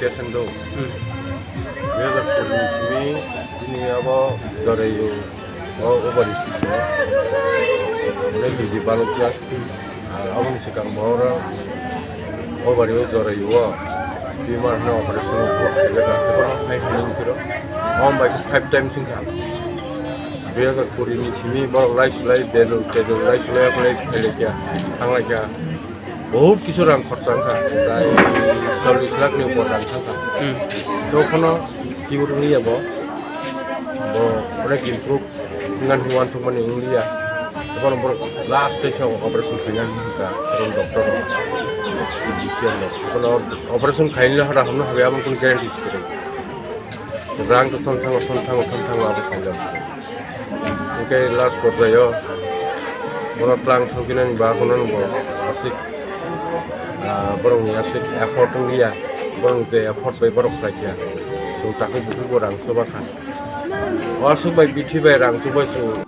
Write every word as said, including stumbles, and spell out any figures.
Patient do. Hmm. Dui hazar kuri ni simi tini abo jorai o, o, ovary sisi o. Ore luji balok jak. Ar aboni swkang bo oro ovary o jorai o. Tumor no operation o bo khaijak ang. Oro hai hai wng phiro. Om bai khe five times wngkha. Dui hazar kuri ni simi borok lai sulai, belur, belur lai sulai, lai sulai kya, thang lai kya. Bahut kisu rang khorcha wngkha, prai chollish lakh ni upor rang thangkha. Hmm. Tei phano tibur wngya bo, bo onek improve wngna hinwi uansukmani wngliya. Tei phano borok last stage o operation khaina hinwi hwnkha, karon doctor rok, physician rok. Tei phano operation khainani hora hamno hamya aboni kunu guarantee se kwrwi. Rang to thon thango, thon thango, thon thango abo saijak. Hwnkhe last porjaio bono tlang thangphinani ba bono bo aswk, ah, borokni aswk effort wngliya, borokni je effort bai borok khlaikha. Chwng takhuk bukhuk bo rang chuba kha. O aswk bai bithi bai rang chubai chwng